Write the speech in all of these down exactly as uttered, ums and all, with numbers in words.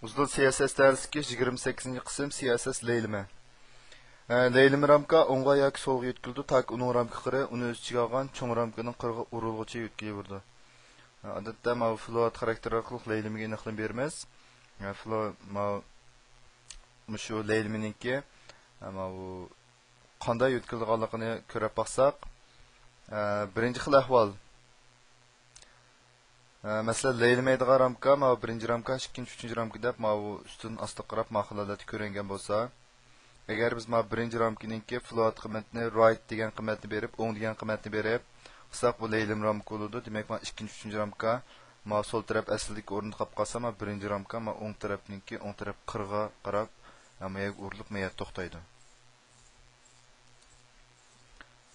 ئۇزۇن سىياسەت دەرسلىكى يىگىرمە سەككىزىنچى قىسىم، سىياسەت لەيلىمە. ھە، لەيلىمە رامكا ئوڭغا ياكى سولغا يۆتكىلىدۇ، تاكى ئۇنىڭ رامكا قىرى ئۇنى ئۆز ئىچىگە ئالغان چوڭ رامكىنىڭ قىرىغا ئۇرۇلغۇچە يۆتكىلىۋېرىدۇ. ھە، ئادەتتە ماۋۇ فلوئات خاراكتېر ئارقىلىق لەيلىمىگە ئېنىقلىما بېرىمىز. ھە، فلو ماۋۇ مۇشۇ لەيلىمىنىڭكى، ھە، ماۋۇ قانداق يۆتكىلىدىغانلىقىنى كۆرۈپ باقساق، ھە، بىرىنچى خىل ئەھۋال. ئە، مەسىلەن، لەيلىمەيدىغان رامكا، ماۋۇ بىرىنچى رامكا، ئىككىنچى، ئۈچىنچى رامكا دەپ، ماۋۇ ئۈستىدىن ئاستىغا قاراپ، ماۋۇ خىل ھالەتتە كۆرۈنگەن بولسا، ئەگەر بىز ماۋۇ بىرىنچى رامكىنىڭكى فلوئات قىممىتىنى رايت دېگەن قىممەتنى بېرىپ، ئوڭ دېگەن قىممەتنى بېرىپ قىلساق، بۇ لەيلىمە رامكا بولىدۇ. دېمەك، ماۋۇ ئىككىنچى، ئۈچىنچى رامكا ماۋۇ سول تەرەپ ئەسلىدىكى ئورنىدا قاپ قالسا، ماۋۇ بىرىنچى رامكا ماۋۇ ئوڭ تەرەپنىڭكى ئوڭ تەرەپ قىرىغا قاراپ، ماۋۇ يەرگە ئۇرۇلۇپ، ماۋۇ يەردە توختايدۇ.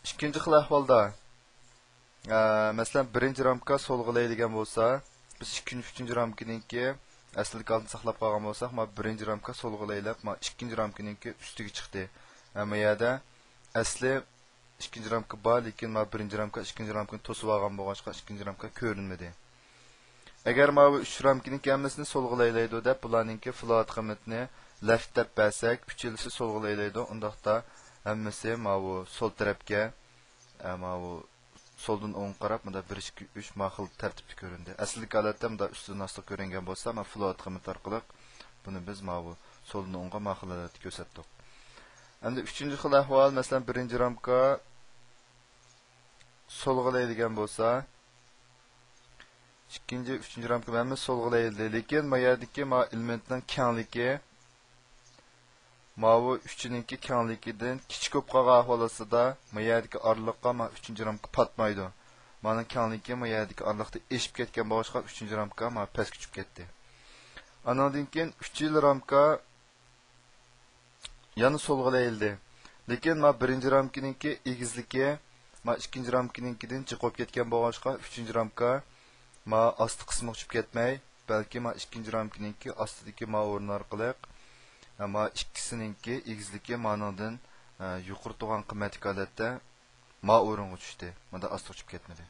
ئىككىنچى خىل ئەھۋالدا، ئە، مەسىلەن، بىرىنچى رامكا سولغا لەيلىگەن بولسا، بىز ئىككىنچى، ئۈچىنچى رامكىنىڭكى ئەسلىدىكى ھالىتىنى ساقلاپ قالغان بولساق، مانا بىرىنچى رامكا سولغا لەيلەپ، مانا ئىككىنچى رامكىنىڭكى ئۈستىگە چىقتى. ئەمما يەردە ئەسلى ئىككىنچى رامكا بار، لېكىن مانا بىرىنچى رامكا ئىككىنچى رامكىنى توسۇپ ئالغان بولغاچقا، ئىككىنچى رامكا كۆرۈنمىدى. ئەگەر ماۋۇ ئۈچ رامكىنىڭكى ھەممىسىنى سولغا لەيلەيدۇ دەپ، بۇلارنىڭكى فلوئات قىممىتىنى لەفت دەپ بەرسەك، ئۈچىلىسى سولغا لەيلەيدۇ، ئۇنداقتا ھەممىسى ماۋۇ سول تەرەپكە، ئە، ماۋۇ سولدىن ئوڭغا قاراپ، مۇندا بىر، ئىككى، ئۈچ ما خىل تەرتىپتە كۆرۈندى. ئەسلىدىكى ھالەتتە مۇندا ئۈستىدىن ئاستىغا كۆرۈنگەن بولسا، مانا فلوئات قىممىتى ئارقىلىق بۇنى بىز ماۋۇ سولدىن ئوڭغا ما خىل ھالەتتە كۆرسەتتۇق. ئەمدى ئۈچىنچى خىل ئەھۋال، مەسىلەن، بىرىنچى رامكا سولغا لەيلىگەن بولسا، ئىككىنچى، ئۈچىنچى رامكا ھەممىسى سولغا لەيلىدى. لېكىن ما يەردىكى ما ئېلېمېنتنىڭ كەڭلىكى ماۋۇ ئۈچىنىڭكى كەڭلىكىدىن كىچىك بولۇپ قالغان ئەھۋال ئاستىدا ما يەردىكى ئارىلىققا ما ئۈچىنچى رامكا پاتمايدۇ. مانىڭ كەڭلىكى ما يەردىكى ئارىلىقتا ئېشىپ كەتكەن بولغاچقا، ئۈچىنچى رامكا ما پەسكە چۈشۈپ كەتتى. ئانىڭدىن كېيىن ئۈچىلا رامكا يەنە سولغا لەيلىدى. لېكىن ما بىرىنچى رامكىنىڭكى ئېگىزلىكى ما ئىككىنچى رامكىنىڭكىدىن جىق بولۇپ كەتكەن بولغاچقا، ئۈچىنچى رامكا ما ئاستى قىسمىغا چۈشۈپ كەتمەي، بەلكى ما ئىككىنچى رامكىنىڭكى ئاستىدىكى ما ئورۇن ئارقىلىق، ما ئىككىسىنىڭكى ئېگىزلىكى مانىڭدىن، ئە، يۇقىرى تۇرغان قىممەتلىك ھالەتتە ما ئورۇنغا چۈشتى. مۇندا ئاستىغا چۈشۈپ كەتمىدى.